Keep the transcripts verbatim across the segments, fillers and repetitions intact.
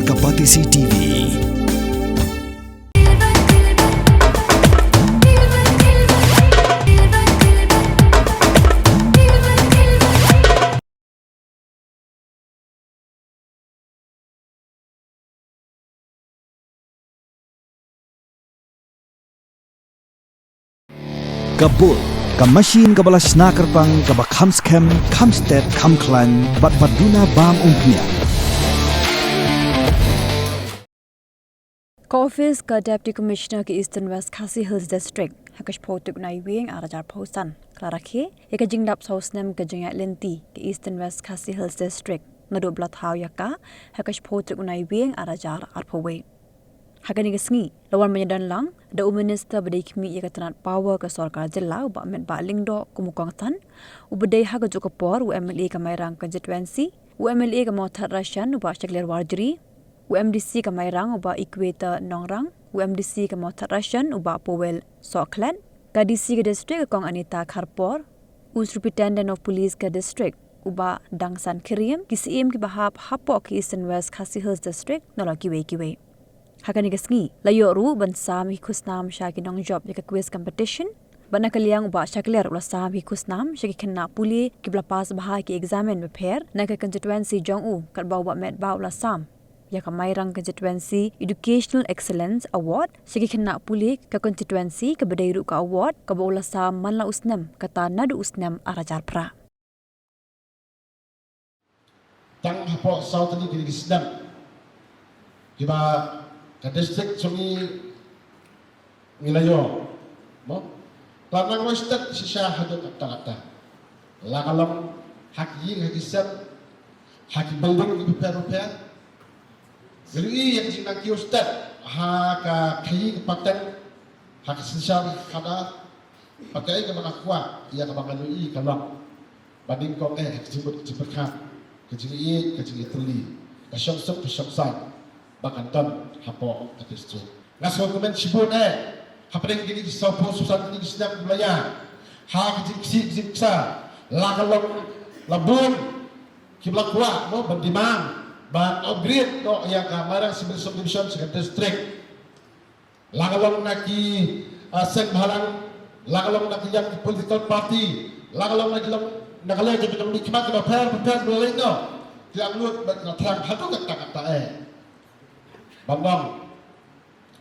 Ka Batesi T V. Ka bul, ka machine kaba la shna kyrpang, kaba kham skhem, kham stet, kham khlaiñ, bad ba duna bam umphniang. Ka ophis ka Deputy Commissioner ka Eastern West Khasi Hills District, ha ka shiphew tarik u Naiwieng ar hajar arphew san, ka la rakhe ïa ka jingdap saw snem ka jingïaid lynti ka Eastern West Khasi Hills District, naduh ba la thaw ïa ka ha ka shiphew tarik u Naiwieng ar hajar arphew wei. Ha kane ka sngi la wan ban ïadon lang da u Minister ba dei khmih ïa ka tnat power ka sorkar jylla, u Bah Metbah Lyngdoh, kum u kongsan, uba dei ha kajuh ka por u M L A ka Mairang Constituency, u M L A ka Mawthadraishan u Bah Shakliar Warjri, u M D C ka Mairang u Bah Equator Nongrang, u M D C ka Mawthadraishan u Bah Powell Sohkhlet, ka D C ka district ka Kong Anita Kharpor, u Superintendent of Police ka district u Bah Dangsan Khyriem, ki Syiem kiba hap hapoh ka Eastern West Khasi Hills District, nalor kiwei kiwei. Ha kane ka sngi la ïoh ruh ban sam ïa ki khusnam sha ki nongjop ïa ka quiz competition. Bad na ka liang u Bah Shakliar u la sam ïa ki khusnam sha ki khynnah pule kiba la pass bha ïa ki examen bapher na ka constituency jong u, katba u Bah Metbah u la sam ïa ka Mairang Constituency Educational Excellence Award sha ki khynnah pule ka constituency, kaba dei ruh ka award kaba u la sam man la u snem, kata naduh u snem ar hajar phra. Tang hapoh saw tylli ki snem kiba ka district jong ngi ngi la ïoh, mo? Ka la nang wasted shisha haduh katta katta. La ka long ha ki ïing, ha ki sem, ha ki building kiba pher bapher. Ngi la ïohi ïa ka jingnang kiew stet ha ka khaïi ka pateng, ha ka synshar ka khadar. Bad kaei kaba nga kwah ïa kaba nga ïohi ka long ba nyngkong eh ka jingmut ka jingpyrkhat, ka jingïeit ka jingïatylli, ka shongsuk ka shongsaiñ ba kan don hapoh ka district. Nga sngewkmen shibun eh hapdeng kine ki sawphew sawsan kine ki snem kiba la ïaid, ha ka jingkit ka jingksa, la ka long la bun kiba la kwah, mo, ban demand ban upgrade noh ïa ka Mairang Civil Subdivision sha ka district. La ka long na ki, ah, seng bhalang, la ka long na ki ïa ki political party, la ka long na ki long na ka liang jong ki nongmihkhmat kiba pher bapher, ba la leit noh, ki la angnud bad ki la thrang haduh katta katta eh ban long,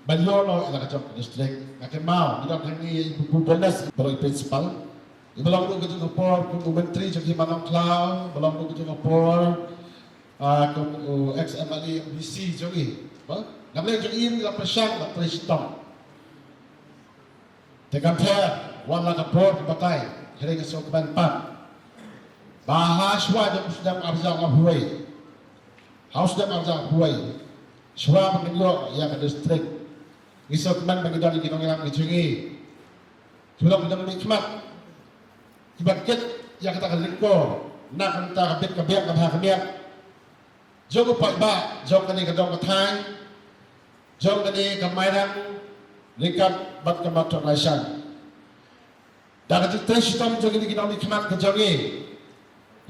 ban ïoh noh ïa la ka jong ka district. Nga kynmaw ngi don hangne ïa i Pu Bones, i ba long i principal, i ba long ruh ka jong ka por kum u myntri jong ki Mawkynrew, ba long ruh ka jong ka por, ah, kum u ex M L A M D C jong i. Ba na ka liang jong i ngi la pyrshang ban trei shitom. Te kan pher wan la ka por ka batai, hynrei nga sngewkmen pat ba ha shuwa jong u snem ar hajar arphew wei, ha u snem ar hajar arphew wei, shuwa ba ngin ïoh ïa ka district, ngi sngewkmen ba ngi don ïa ki nongïalam ki jong ngi kiba long ki nongmihkhmat, kiba kit ïa kata ka lyngkor na ka bynta ka bit ka biang ka bha ka miat jong u paidbah jong kane ka dong ka thaiñ, jong kane ka Mairang ryngkat bad ka Mawthadraishan. Da ka jingtrei shitom jong kine ki nongmihkhmat ka jong ngi,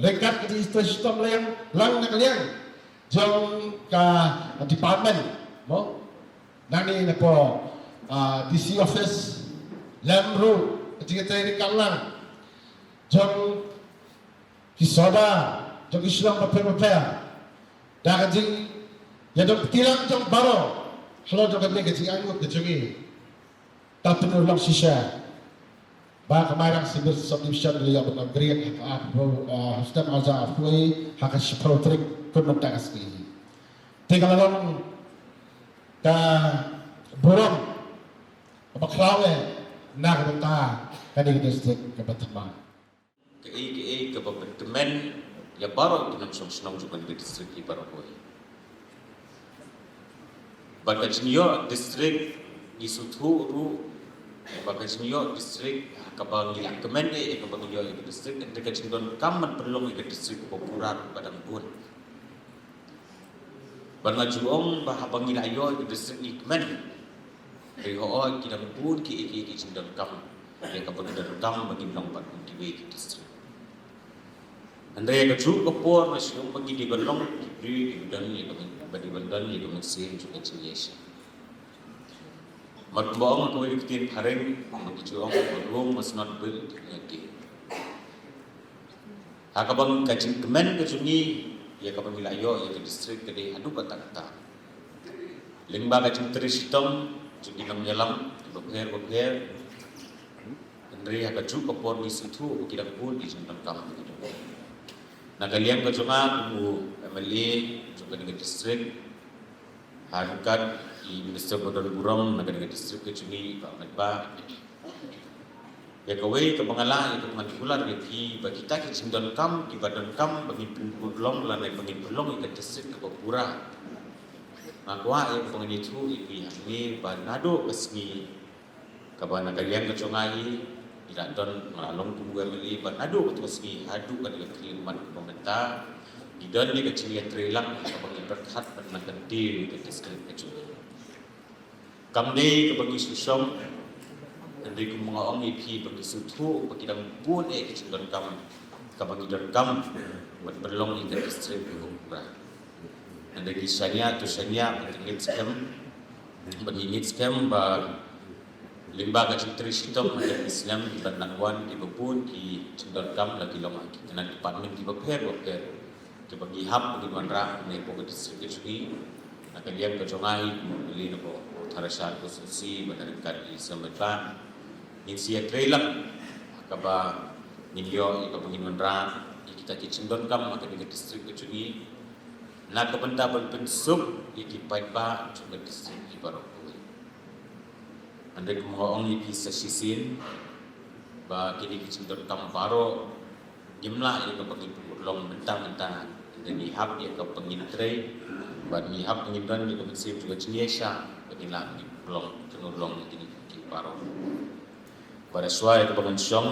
ryngkat ka jingtrei shitom lang, lang na ka liang jong ka department, mo, nangne napoh, ah, D C office, lem ruh ka jingtrei ryngkat lang jong ki sordar jong ki shnong bapher bapher, da ka jingïadon kti lang jong baroh halor jong kane ka jingangnud ka jong ngi. Te pynurlong shisha ba ka Mairang Civil Subdivision la ïoh ban upgrade ha ka arphew, ah, ha u snem ar hajar arphew wei, ha ka shiphew tarik kumne mynta ka sngi. Te ka la long ka burom kaba khlaw eh na ka bynta kane ka district kaba thymmai. Kaei kaei kaba pyntymmen ïa baroh ki nongshong shnong jong kane ka district hi baroh kawei. Ba ka jingïoh district ngi sngewthuh ruh ba ka jingïoh district ha kaba ngi la kmen eh ïa kaba ngi ïoh ïa ka district, hynrei ka jingdonkam ban pynlong ïa ka district kaba pura ruh ka dang bun. Ba nga ju ong ba haba ngi la ïoh ïa ka district ngi kmen. Hynrei hooid ki dang bun kiei kiei ki jingdonkam ïa kaba ngi donkam ba ngin long bad kum kiwei ki district. Hynrei ka juh ka por nga shu ong ba ki dei ban long ki briew ki ba don ïa ka, ba dei ban don ïa ka mynsiem jong ka jingïaishah. Mar kumba ong ha kawei ka ktien phareng, ba ki ju ong, "Rome was not built in a day." Ha kaba ka jingkmen ka jong ngi ïa kaba ngi la ïoh ïa ka district ka dei haduh katta katta. Lyngba ka jingtrei shitom jong ki nongïalam kiba pher bapher, hynrei ha ka juh ka por ngi sngewthuh ba ki dang bun ki jingdonkam. Na ka liang ka jong nga kum u M L A jong kane ka district, ha ryngkat i Minister ba don burom na kane ka district ka jong ngi, i Bah Metbah, ïa kawei kaba nga lah ïa kaba ngan kular ïa phi ba kita ki jingdonkam kiba donkam ba ngin pynurlong lane ba ngin pynlong ïa ka district kaba pura. Nga kwah ïa kaba ngan ïathuh ïa phi hangne ba naduh ka sngi kaba na ka liang ka jong nga hi, ngi la don, nga la long kum u M L A ba naduh kato ka sngi haduh kane ka khyllipmat kaba mynta, ngi don ïa ka jingïatreilang kaba ngi pyrkhat ban nang kyntiew ïa ka district ka jong ngi. Kam dei kaba ngi shu shong, hynrei kum nga ong ïa phi ba ngi sngewthuh ba ki dang bun eh ki jingdonkam kaba ngi donkam ban pynlong ïa ka district kaba pura. Hynrei ngi shaniah to shaniah ba ngi ngeit skhem, ba ngi ngeit skhem ba lyngba ka jingtrei shitom ha kane ka snem ki ban nang wan kiba bun ki jingdonkam la ki long ha ki khynnah department kiba pher bapher. Kiba ngi hap ba ngin wanrah ne hapoh ka district ka jong ngi. Na ka liang ka jong nga hi kum u M L A na ka Tharashar constituency bad na ryngkat i Bah Metbah, ngin sa ïatreilang ha kaba ngin ïoh ïa kaba ngin wanrah ïa kita ki jingdonkam ha kane ka district ka jong ngi, na ka bynta ban pynsuk ïa ki paidbah jong ka district hi baroh kawei. Hynrei kum nga ong ïa phi sa shisien ba kine ki jingdonkam baroh ngim lah ïa kaba ngin pynurlong mynta mynta. Hynrei ngi hap ïa kaba ngin trei bad ngi hap ba ngin don ïa ka mynsiem jong ka jingïaishah ba ngin lah ban pynurlong, pynurlong ïa kine ki baroh. Bad shuwa ïa kaba ngan shong,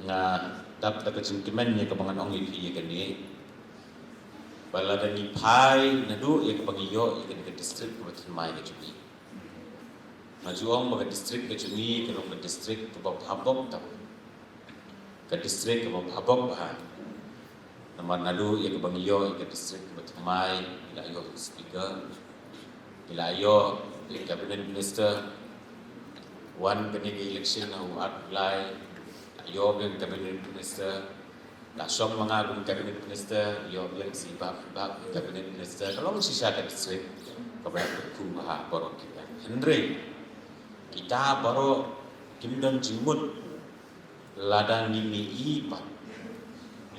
nga dap da ka jingkmen ïa kaba ngan ong ïa phi ïa kane, ba lada ngi phai naduh ïa kaba ngi ïoh ïa kane ka district kaba thymmai ka jong ngi. Nga ju ong ba ka district ka jong ngi ka long ka district kaba bha bok tam. Ka district kaba bha bok bha. Namar naduh ïa kaba ngi ïoh ïa ka district kaba thymmai, ngi la ïoh ïa ka speaker, ngi la ïoh ïa ka cabinet minister. Wan kane ka election ha u ar lai, la ïoh ïa ka cabinet minister. La shong ma nga kum cabinet minister, ïoh biang sa i Bah, Bah cabinet minister. Ka long shisha ka district kaba kyrkhu bha ha baroh kita. Hynrei kita baroh kim don jingmut lada ngim ïohi pat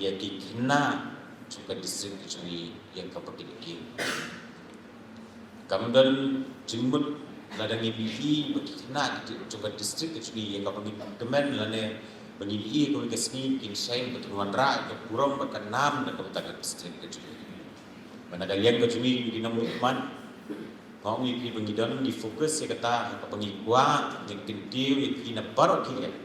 ïa ki khynnah jong ka district ka jong ngi ïa kaba kin kiew. Kam don jingmut lada ngim ïohi ba ki khynnah ki jong ka district ka jong ngi ïa kaba ngin kmen lane ba ngin ïohi kawei ka sngi kin shai ba kin wanrah ïa ka burom bad ka nam na ka bynta ka district ka jong ngi. Bad na ka liang ka jong ngi ki nongmihkhmat, nga ong ïa phi ba ngi don ngi focus ïa kata ha kaba ngi kwah ngin kyntiew ïa phi na baroh ki liang.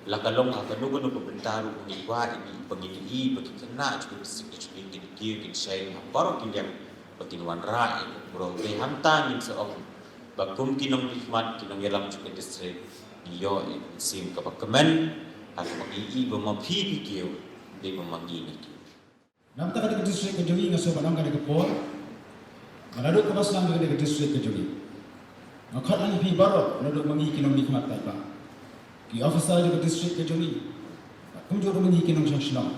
La ka long ha kano kano ka bynta ruh ba ngi kwah ïa phi ba ngin ïohi ba ki khynnah jong ka district ka jong ngi kin kiew kin shai ha baroh ki liang. Ba kin wanrah ïa ka burom. Te hangta ngin sa ong ba kum ki nongmihkhmat ki nongïalam jong ka district ngi ïoh ïa ka mynsiem kaba kmen ha kaba ngi ïohi ba ma phi phi kiew, dei ba ma ngi ngi kiew. Namar kata ka district ka jong ngi nga sngewbha ban ong kane ka por, ba naduh kaba sdang kane ka district ka jong ngi, nga khot ïa phi baroh naduh ma ngi ki nongmihkhmat paidbah, ki officer jong ka district ka jong ngi, bad kumjuh ruh ma ngi ki nongshong shnong.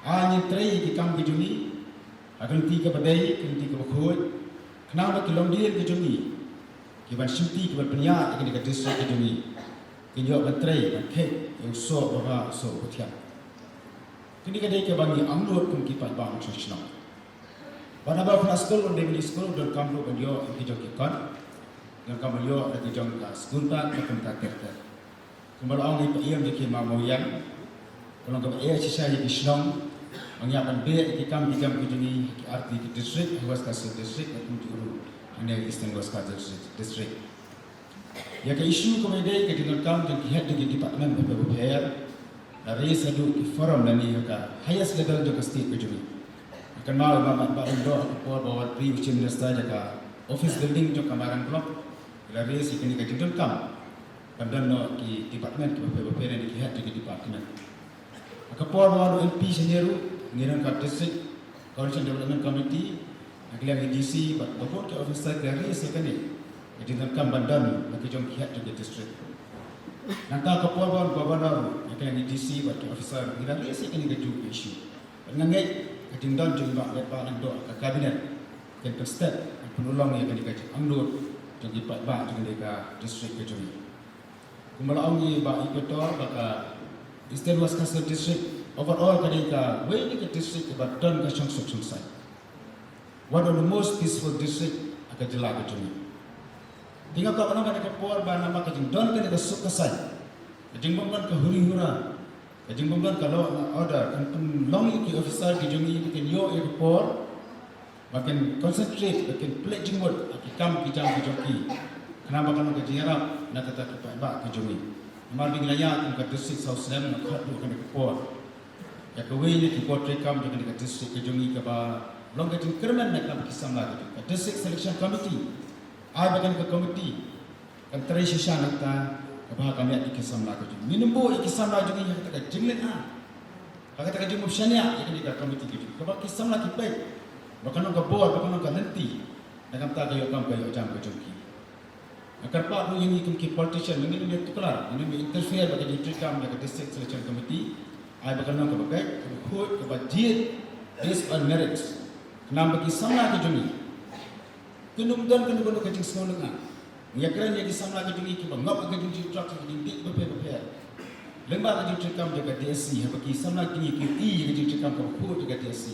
Ai ngin trei ïa ki kam ki jong ngi ha ka lynti kaba dei, ka lynti kaba khuid, khnang ba ki longdien ki jong ngi, ki ban shimti, ki ban pynïaid ïa kane ka district ka jong ngi, kin ïoh ban trei ban kheit ïa u soh babha, u soh bathiang. Kane ka dei kaba ngi angnud kum ki paidbah nongshong shnong. Bad haba u khynnah skul un dei ban ïa skul, u donkam ruh ban ïoh ïa ki jong ki kot, donkam ban ïoh ïa ki jong ka school bag bad kumta ter ter. Kumba la ong i Bah Ïeng jong ki Mawïang, ka long kaba eh shisha ïa ki shnong ba ngin ïa ban beh ïa ki kam ki jam ki jong ngi ha ki artylli ki district, ha West Khasi Hills District bad kumjuh ruh hangne Eastern West Khasi Hills District. Ïa ka issue kaba ïadei ka jingdonkam jong ki head jong ki department bapher bapher, la raise haduh ki forum lane ha ka highest level jong ka state ka jong ngi. Nga kynmaw i Bah Mat Bah Lyngdoh ha ka por ba u Chief Minister ïa ka office building jong ka Mairang Block, la raise ïa kane ka jingdonkam ban don noh ki department kiba pher bapher lane ki head jong ki department. Ha ka por ba u M P shane ruh, Ngi don ka District Coordination Development Committee, na ka liang i D C bad ka bun ki officer ki la raise ïa kane ka jingdonkam ban don na ka jong ki head jong ka district. Nangta ka por ba u Governor, na ka liang i D C bad ki officer ngi la raise ïa kane ka jong ka issue. Bad nga ngeit ka jingdon jong i Bah Metbah Lyngdoh ha ka cabinet kan pynstep, kan pynurlong ïa kane ka jingangnud jong ki paidbah jong kane ka district ka jong ngi. Kumba la ong i Bah Inspector ba ka Eastern West Khasi Hills District overall ka dei kawei na ki district kaba don ka shongsuk shongsaiñ. One of the most peaceful district ha ka jylla ka jong ngi. Te nga kwah ban ong ha kane ka por ba namar ka jingdon kane ka suk ka saiñ, ka jingbym don ka huri hura, ka jingbym don ka law and order, kan pynlong ïa ki officer ki jong ngi ba kin ïoh ïa ka por ba kin concentrate, ba kin pynleit jingmut ha ki kam ki jam ki jong ki, khnang ba kan long ka jingïarap na kata ki paidbah ki jong ngi. Namar ba ngi la ïaid kum ka district saw snem, nga khot ruh ha kane ka por ïa kawei na ki bor treikam jong kane ka district ka jong ngi kaba long ka jingkyrmen na ka bynta ki samla ka jong ngi. Ka District Selection Committee, ai ba kane ka committee kan trei shisha na kata kaba ha ka miat jong ki samla ka jong ngi. Ngin ym buh ïa ki samla jong ngi ha kata ka jinglyngngoh, ha kata ka jingbym shaniah ïa kane ka committee ka jong ngi, kaba ki samla ki peit ba kan long ka bor, ba kan long ka lynti na ka bynta ka ïoh kam ka ïoh jam ka jong ki. Nga kyrpad ruh ïa ngi kum ki politician, ngin ym ïa tuklar, ngin ym ïa interfere bad ka jingtreikam jong ka District Selection Committee. Ai ba kan long kaba beit, kaba khuid, kaba jied based on merits, khnang ba ki samla ka jong ngi kin ym don kano kano ka jingsngew lyngngoh. Ngi ïakren ïa ki samla ka jong ngi kiba ngop ha ka jingjia drug, ha ka jingdih bapher bapher. Lyngba ka jingtreikam jong ka D S C, haba ki samla ka jong ngi ki ïohi ïa ka jingtreikam kaba khuid jong ka D S C,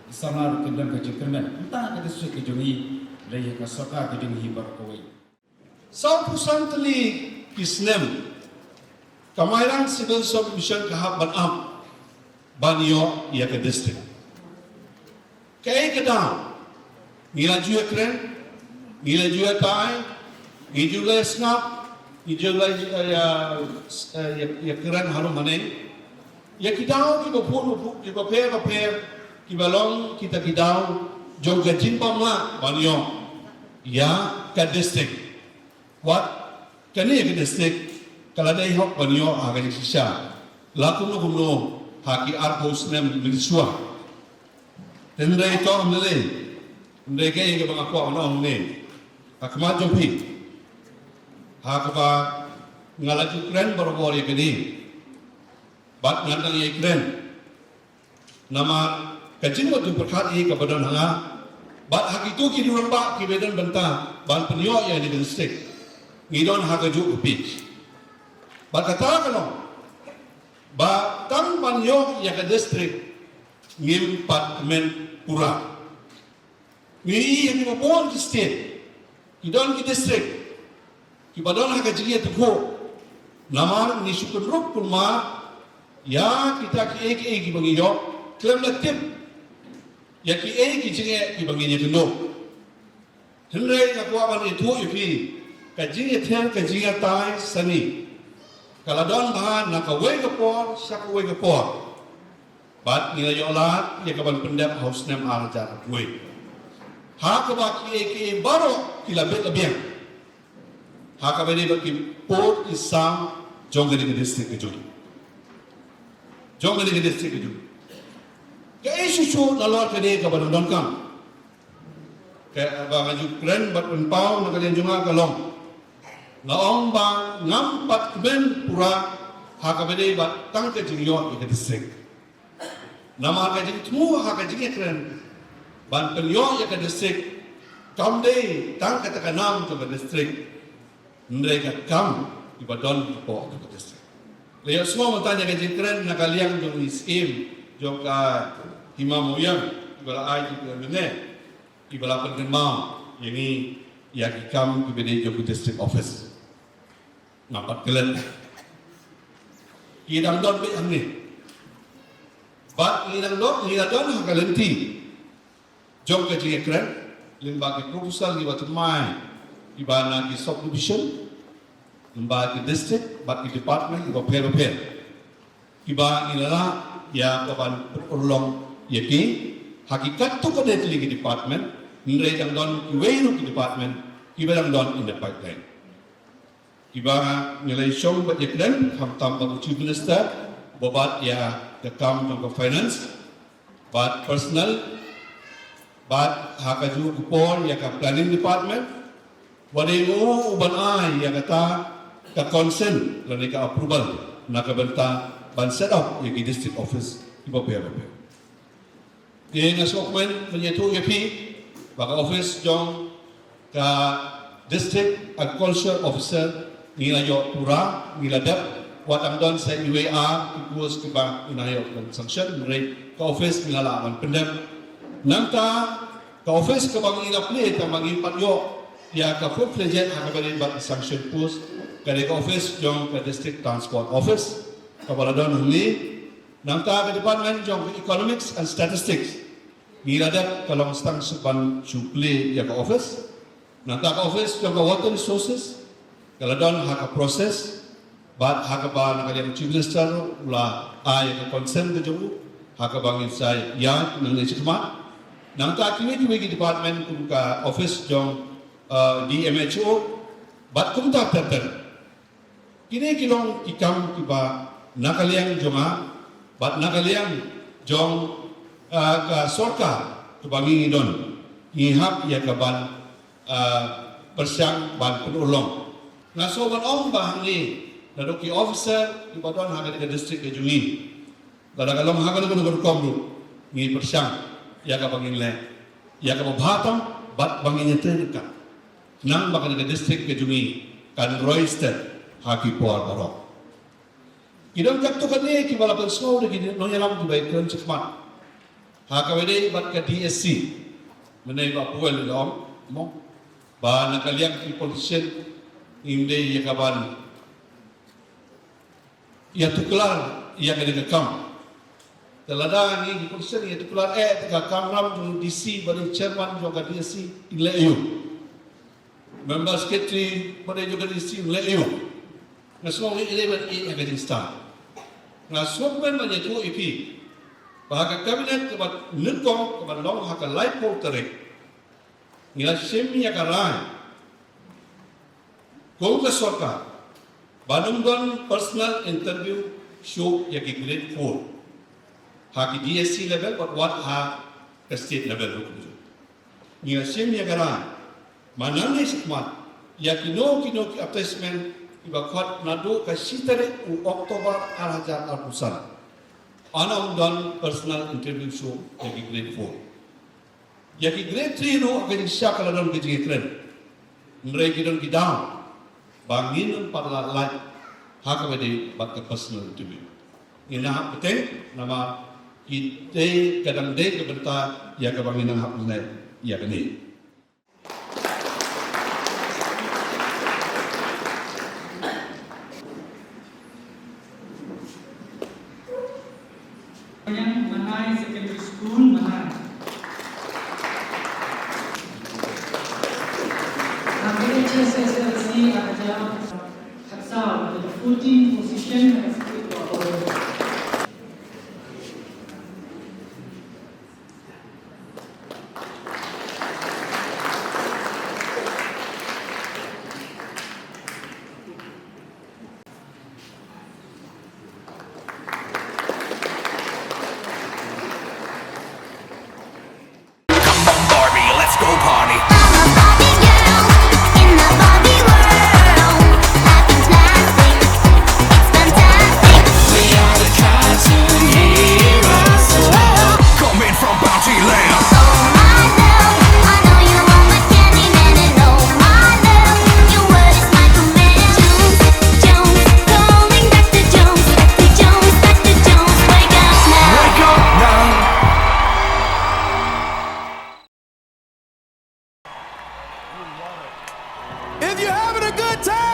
ki samla ruh kin don ka jingkyrmen. Mynta ka district ka jong ngi, lei ïa ka sorkar ka jong ngi baroh kawei. Sawphew san tylli ki snem ka Mairang Civil Sub Division ka hap ban ap ban ïoh ïa ka district. Kaei ka daw? Ngi la ju ïakren, ngi la ju ïatai, ngi ju la ïasngap, ngi ju la ïa, ïa, ïa, ïakren harum haneng ïa ki daw kiba pun, kiba pher bapher, kiba long kita ki daw jong ka jingbym lah ban ïoh ïa ka district. Wat kane ka district ka la dei hok ban ïoh ha ka jingshisha la kumno kumno ha ki arphew snem mynshuwa. Hynrei to ym lei, hynrei kaei kaba nga kwah ban ong ne ha khmat jong phi, ha kaba nga la ju kren barabor ïa kane, bad ngan dang ïai kren. Namar ka jingmut jingpyrkhat hi kaba don ha nga bad ha kito ki rangbah kiba don bynta ban pynïoh ïa kane ka district, ngi don ha kajuh ka page. Bad kata ka long ba tang ban ïoh ïa ka district ngim pat kmen pura. Ngi ïohi ha kiba bun ki state ki don ki district kiba don ha ka jingïathuh, namar ngi shu kynrup kulmar ïa kita kiei kiei kiba ngi ïoh khlem da tip ïa kiei ki jingeh kiba ngin ïakynduh. Hynrei nga kwah ban ïathuh ïa phi, ka jingïather, ka jingïatai sani ka la don bha na kawei ka por sha kawei ka por. Bad ngi la ïoh lad ïa ka ban pyndep ha u snem ar hajar arphew wei, ha kaba kiei kiei baroh ki la bit la biang ha kaba ïadei bad ki pud ki sam jong kane ka district ka jong ngi, jong kane ka district ka jong ngi. Kaei shuh shuh nalor kane kaba dang donkam, kaba nga ju kren bad pynpaw na ka liang jong nga ka long, nga ong ba ngam pat kmen pura ha kaba ïadei bad tang ka jingïoh ïa ka district. Namar ka jingthmu ha ka jingïakren ban pynïoh ïa ka district kam dei tang kata ka nam jong ka district, hynrei ka kam kiba don hapoh jong ka district. La ïohsngew mynta ïa ka jingkren na ka liang jong i Syiem jong ka Hima Mawïang, iba la ai jingkren mynne, iba la pynkynmaw ïa ngi ïa ki kam kiba dei jong ka district office. Ngam pat klet. Ki dang don beit hangne. Bad ngi dang don, ngi la don ha ka lynti jong ka jingïakren lyngba ki proposal kiba thymmai, kiba na ki subdivision, lyngba ki district bad ki department kiba pher bapher, kiba ngi la lah ïa ka ban pynurlong ïa ki ha ki katto katne tylli ki department. Hynrei dang don kiwei ruh ki department kiba dang don in the pipeline. Kiba ngi la ïashong bad ïakren khamtam bad u Chief Minister, ba bad ïa ka kam jong ka finance, Bad personnel, bad ha kajuh ka por ïa ka planning department, wat dei u u ban ai ïa kata ka consent lane ka approval na ka bynta ban set up ïa ki district office kiba pher bapher. Te nga sngewkmen ban ïathuh ïa phi ba ka office jong ka District Agriculture Officer ngi la ïoh pura, ngi la dep, wat tang don sa iwei ar ki post kiba ngi la ïoh ban sanction, hynrei ka office ngi la lah ban pyndep. Nangta ka office kaba ngi la plie tang ba ngim pat ïoh ïa ka full fledged ha kaba dei bad sanction post, ka dei ka office jong ka District Transport Office kaba la don hangne. Nangta ka department jong ka Economics and Statistics ngi la dep, ka long sa tang shu ban shu plie ïa ka office. Nangta ka office jong ka Water Resources ka la don ha ka process, bad ha kaba na ka liang Chief Minister u la ai ka consent ka jong u, ha kaba ngin sa ïaid nangne shakhmat. Nangta kiwei kiwei ki department kum ka office jong, uh, D M H O bad kumta ter ter. Kine ki long ki kam kiba na ka liang jong nga bad na ka liang jong, ah, ka sorkar kaba ngi ngi don, ngi hap ïa ka ban, ah, pyrshang ban pynurlong. Nga sngew ban ong ba hangne naduh ki officer kiba don ha kane ka district ka jong ngi, lada ka long ha kano kano ka rukom ruh, ngi pyrshang ïa kaba ngin leh ïa kaba bha tam bad ba ngin ïatrei ryngkat, khnang ba kane ka district ka jong ngi kan roi stet ha ki por baroh. Ki don katto katne kiba la pynsngew da ki nongïalam kiba ïakren shakhmat ha kaba ïadei bad ka D S C. Mynne Bah Powell u la ong mo ba na ka liang ki politician ngim dei ïa ka ban ïatuklar ïa kane ka kam. Te lada ngi ki politician ngi ïatuklar eh te ka kamram jong D C bad u chairman jong ka D S C un leh aiu? Member secretary bad jong ka D S C un leh aiu? Nga sngew ngi ïaleh ban ïeh ïa ka jingstad. Nga sngewkmen ban ïathuh ïa phi ba ha ka cabinet kaba nyngkong kaba long ha ka laiphew tarik, ngi la shim ïa ka rai kum ka sorkar ban ym don personal interview shuh ïa ki grade four ha ki D S C level bad wat ha ka state level ruh kumjuh. Ngi la shim ïa ka rai ba nangne shakhmat ïa kino kino ki attachment kiba khot naduh ka shi tarik u October ar hajar arphew san, yn ym don personal interview shuh ïa ki grade four. Ïa ki grade three ruh ha ka jingshisha ka la don ka jingïakren. Hynrei ki don ki daw ba ngin ym pat lah lait ha kaba ïadei bad ka personal interview. Ngin nang hap bteng namar ki dei, ka dang dei ka bynta ïa kaba ngin nang hap leit ïa kane. Yang Manai Secondary School, Manai. Ang H S S L C ada jawab Haksal with fourteen position has been awarded. Come on, Barbie, let's go party. I'm a Barbie girl in the Barbie world. Life is plastic, it's fantastic. We are the cartoon heroes. Coming from Bounty Land. Oh my love, I know you want my candy man, and oh my love, your word is my command. Jones, Jones, calling Doctor Jones, Doctor Jones, Doctor Jones, wake up now. Wake up now. If you're having a good time,